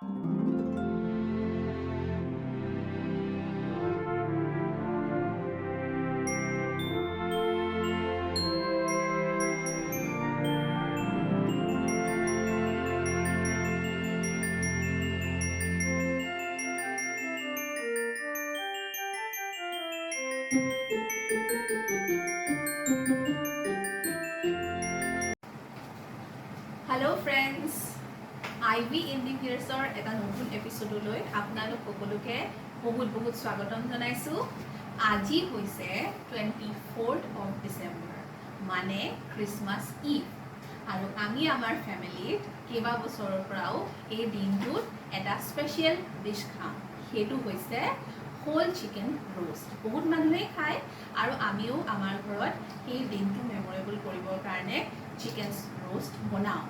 Hello' friends, আই V ইণ্ডিভিয়াৰ্ছৰ এটা নতুন এপিছ'ডলৈ আপোনালোক সকলোকে বহুত বহুত স্বাগতম জনাইছোঁ। আজি হৈছে 24th of December, মানে খ্ৰীষ্টমাছ ইভ। আৰু আমি আমাৰ ফেমিলিত কেইবা বছৰৰ পৰাও এই দিনটোত এটা স্পেচিয়েল ডিছ খাওঁ। সেইটো হৈছে হোল চিকেন ৰোষ্ট। বহুত মানুহেই খায় আৰু আমিও আমাৰ ঘৰত সেই দিনটো মেমৰেবল কৰিবৰ কাৰণে চিকেন ৰোষ্ট বনাওঁ।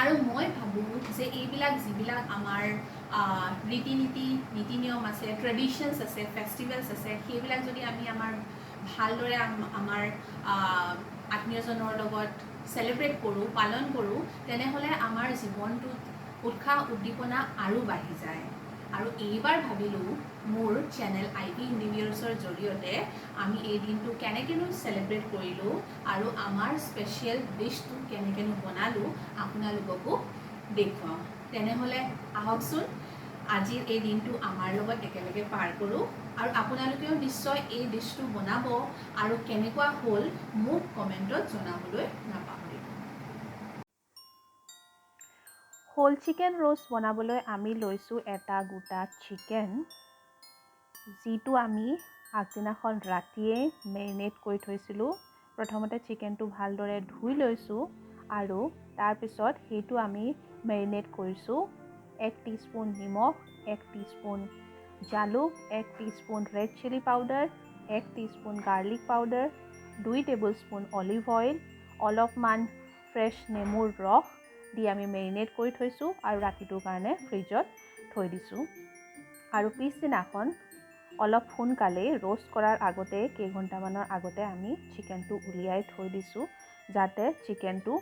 আৰু মই ভাবোঁ যে এইবিলাক যিবিলাক আমাৰ ৰীতি নীতি নীতি নিয়ম আছে, ট্ৰেডিশ্যনছ আছে, ফেষ্টিভেলছ আছে, সেইবিলাক যদি আমি আমাৰ ভালদৰে আমাৰ আত্মীয়জনৰ লগত চেলিব্ৰেট কৰোঁ, পালন কৰোঁ, তেনেহ'লে আমাৰ জীৱনটোত উৎসাহ উদ্দীপনা আৰু বাঢ়ি যায়। আৰু এইবাৰ ভাবিলোঁ, মোৰ চেনেল আই ভি ইণ্ডিভিয়াৰ্ছৰ জৰিয়তে আমি এই দিনটো কেনেকৈনো চেলিব্ৰেট কৰিলোঁ আৰু আমাৰ স্পেচিয়েল ডিছটো কেনেকৈনো বনালোঁ, আপোনালোককো দেখুৱাওঁ। তেনেহ'লে আহকচোন, আজিৰ এই দিনটো আমাৰ লগত একেলগে পাৰ কৰোঁ। আৰু আপোনালোকেও নিশ্চয় এই ডিছটো বনাব আৰু কেনেকুৱা হ'ল মোক কমেণ্টত জনাবলৈ নাপাহৰিব। হোল চিকেন ৰোষ্ট বনাবলৈ আমি লৈছোঁ এটা গোটা চিকেন, যিটো আমি আগদিনাখন ৰাতিয়ে মেৰিনেট কৰি থৈছিলোঁ। প্ৰথমতে চিকেনটো ভালদৰে ধুই লৈছোঁ আৰু তাৰপিছত সেইটো আমি মেৰিনেট কৰিছোঁ 1 টিস্পুন নিমখ, 1 টিস্পুন জালুক, 1 teaspoon red chilli powder, 1 teaspoon garlic powder, 2 table spoon olive oil, অলপমান ফ্ৰেছ নেমুৰ ৰস দি আমি মেৰিনেট কৰি থৈছোঁ আৰু ৰাতিটোৰ কাৰণে ফ্ৰিজত থৈ দিছোঁ। আৰু পিছদিনাখন অলপ সোনকালেই, ৰ'ষ্ট কৰাৰ আগতে কেইঘণ্টামানৰ আগতে আমি চিকেনটো উলিয়াই থৈ দিছোঁ, যাতে চিকেনটো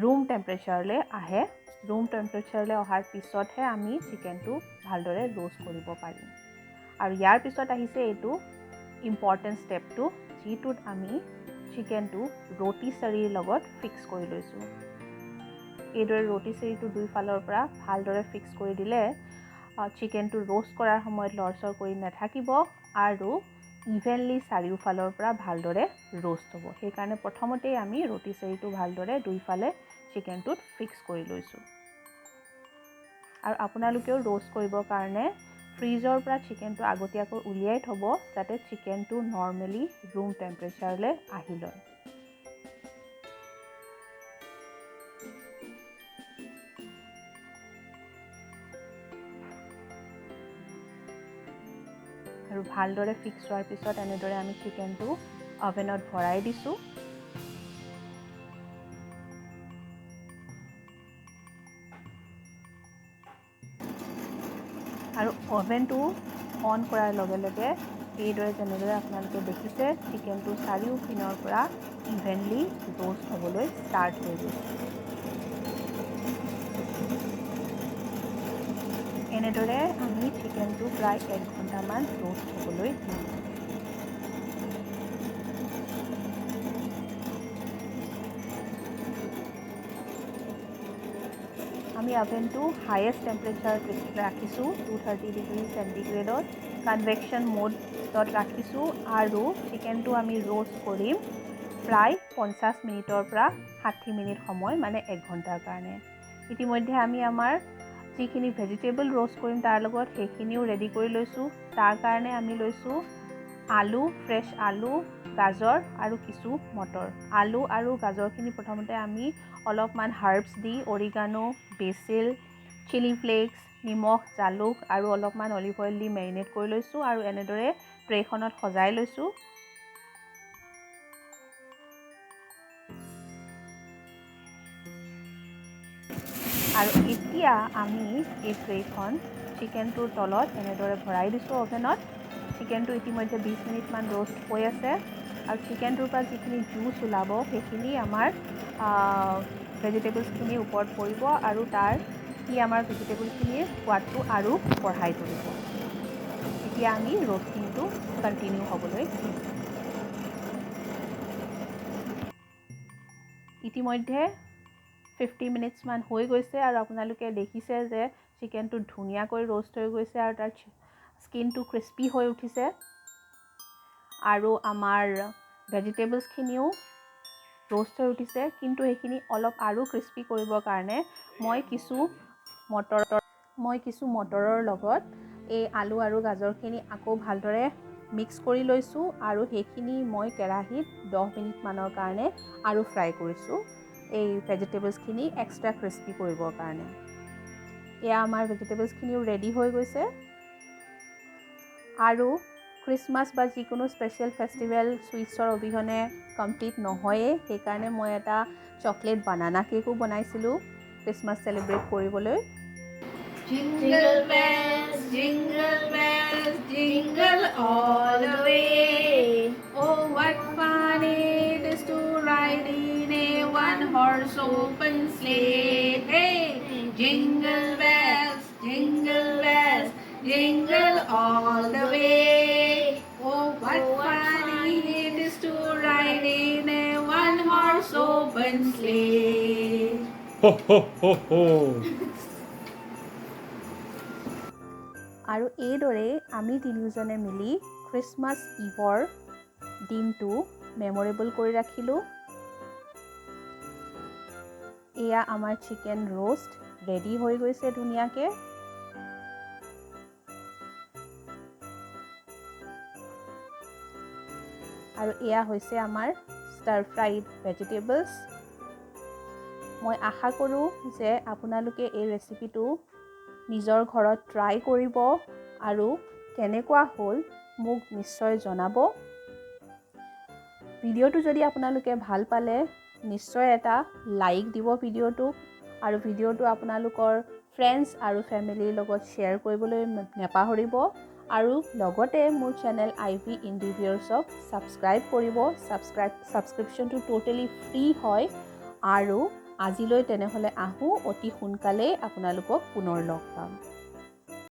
ৰুম টেম্পাৰেচাৰলৈ আহে। ৰুম টেম্পাৰেচাৰলৈ অহাৰ পিছতহে আমি চিকেনটো ভালদৰে ৰ'ষ্ট কৰিব পাৰিম। আৰু ইয়াৰ পিছত আহিছে এইটো ইম্পৰ্টেণ্ট ষ্টেপটো, যিটোত আমি চিকেনটো ৰোটিচাৰীৰ লগত ফিক্স কৰি লৈছোঁ। এইদৰে ৰোটিচাৰীটো দুইফালৰ পৰা ভালদৰে ফিক্স কৰি দিলে চিকেনটো ৰ'ষ্ট কৰাৰ সময়ত লৰচৰ কৰি নাথাকিব আৰু ইভেনলি চাৰিওফালৰ পৰা ভালদৰে ৰ'ষ্ট হ'ব। সেইকাৰণে প্ৰথমতেই আমি ৰোটিচাৰীটো ভালদৰে দুইফালে চিকেনটোত ফিক্স কৰি লৈছোঁ। আৰু আপোনালোকেও ৰ'ষ্ট কৰিবৰ কাৰণে ফ্ৰিজৰ পৰা চিকেনটো আগতীয়াকৈ উলিয়াই থ'ব, যাতে চিকেনটো নৰ্মেলি ৰুম টেম্পাৰেচাৰলৈ আহি লয়। আৰু ভালদৰে ফিক্স হোৱাৰ পিছত এনেদৰে আমি চিকেনটো অভেনত ভৰাই দিছোঁ। আৰু অভেনটো অন কৰাৰ লগে লগে এইদৰে, যেনেদৰে আপোনালোকে দেখিছে, চিকেনটো চাৰিওপিনৰ পৰা ইভেনলি ৰ'ষ্ট হ'বলৈ ষ্টাৰ্ট হৈ গৈছে। এনেদৰে আমি চিকেনটো প্ৰায় 1 ঘণ্টামান ৰ'ষ্ট হ'বলৈ দিম। আমি অভেনটো হায়েষ্ট টেম্পাৰেচাৰত ৰাখিছোঁ, 230 ডিগ্ৰী চেণ্টিগ্ৰেডত, কনভেকশ্যন মোডত ৰাখিছোঁ। আৰু চিকেনটো আমি ৰ'ষ্ট কৰিম প্ৰায় 50 মিনিটৰ পৰা 60 মিনিট সময়, মানে 1 ঘণ্টাৰ কাৰণে। ইতিমধ্যে আমি আমাৰ যিখিনি ভেজিটেবল ৰ'ষ্ট কৰিম তাৰ লগত, সেইখিনিও ৰেডি কৰি লৈছোঁ। তাৰ কাৰণে আমি লৈছোঁ আলু, ফ্ৰেছ আলু, গাজৰ আৰু কিছু মটৰ। আলু আৰু গাজৰখিনি প্ৰথমতে আমি অলপমান হাৰ্বছ দি, অৰিগানো, বেচিল, চিলি ফ্লেক্স, নিমখ, জালুক আৰু অলপমান অলিভ অইল দি মেৰিনেট কৰি লৈছোঁ আৰু এনেদৰে ট্ৰেখনত সজাই লৈছোঁ। আৰু এতিয়া আমি এই ট্ৰেখন চিকেনটোৰ তলত এনেদৰে ভৰাই দিছোঁ অভেনত। চিকেনটো ইতিমধ্যে 20 মিনিটমান ৰ'ষ্ট হৈ আছে আৰু চিকেনটোৰ পৰা যিখিনি জুচ ওলাব, সেইখিনি আমাৰ ভেজিটেবলছখিনিৰ ওপৰত পৰিব আৰু তাৰ ই আমাৰ ভেজিটেবলখিনিৰ সোৱাদটো আৰু বঢ়াই তুলিব। এতিয়া আমি ৰ'ষ্টিংটো কণ্টিনিউ হ'বলৈ দিম। ইতিমধ্যে 50 মিনিটছমান হৈ গৈছে আৰু আপোনালোকে দেখিছে যে চিকেনটো ধুনীয়াকৈ ৰ'ষ্ট হৈ গৈছে আৰু তাৰ স্কিনটো ক্ৰিস্পি হৈ উঠিছে আৰু আমাৰ ভেজিটেবলছখিনিও ৰ'ষ্ট হৈ উঠিছে। কিন্তু সেইখিনি অলপ আৰু ক্ৰিস্পি কৰিবৰ কাৰণে মই কিছু মটৰৰ লগত এই আলু আৰু গাজৰখিনি আকৌ ভালদৰে মিক্স কৰি লৈছোঁ আৰু সেইখিনি মই কেৰাহীত 10 মিনিটমানৰ কাৰণে আৰু ফ্ৰাই কৰিছোঁ এই ভেজিটেবলছখিনি এক্সট্ৰা ক্ৰিস্পি কৰিবৰ কাৰণে। এয়া আমাৰ ভেজিটেবলছখিনিও ৰেডি হৈ গৈছে। আৰু খ্ৰীষ্টমাছ বা যিকোনো স্পেচিয়েল ফেষ্টিভেল চুইটছৰ অবিহনে কমপ্লিট নহয়েই, সেইকাৰণে মই এটা চকলেট বানানা কেকো বনাইছিলোঁ খ্ৰীষ্টমাছ চেলিব্ৰেট কৰিবলৈ। Jingle bells, jingle bells, jingle all the way. Oh, what fun it is to ride in a one-horse open sleigh. Hey, jingle bells, jingle bells, jingle all the way. Oh, what fun it is to ride in a one-horse open sleigh. Ho ho ho ho. আৰু এইদৰেই আমি তিনিওজনে মিলি Christmas ইভৰ দিনটো memorable কৰি ৰাখিলোঁ। এয়া আমাৰ chicken roast ready হৈ গৈছে ধুনীয়াকৈ। আৰু এয়া হৈছে আমাৰ ষ্টাৰ ফ্ৰাইড ভেজিটেবলছ। মই আশা কৰোঁ যে আপোনালোকে এই ৰেচিপিটো নিজৰ ঘৰত ট্ৰাই কৰিব আৰু কেনেকুৱা হ'ল মোক নিশ্চয় জনাব। ভিডিঅ'টো যদি আপোনালোকে ভাল পালে নিশ্চয় এটা লাইক দিব ভিডিঅ'টোক আৰু ভিডিঅ'টো আপোনালোকৰ ফ্ৰেণ্ডছ আৰু ফেমিলিৰ লগত শ্বেয়াৰ কৰিবলৈ নেপাহৰিব আৰু লগতে মোৰ চেনেল আই ভি ইণ্ডিভিয়ৰ্ছক ছাবস্ক্ৰাইব কৰিব। ছাবস্ক্ৰিপশ্যনটো ট'টেলি ফ্ৰী হয়। আৰু আজিলৈ তেনেহ'লে আহোঁ, অতি সোনকালেই আপোনালোকক পুনৰ লগ পাম।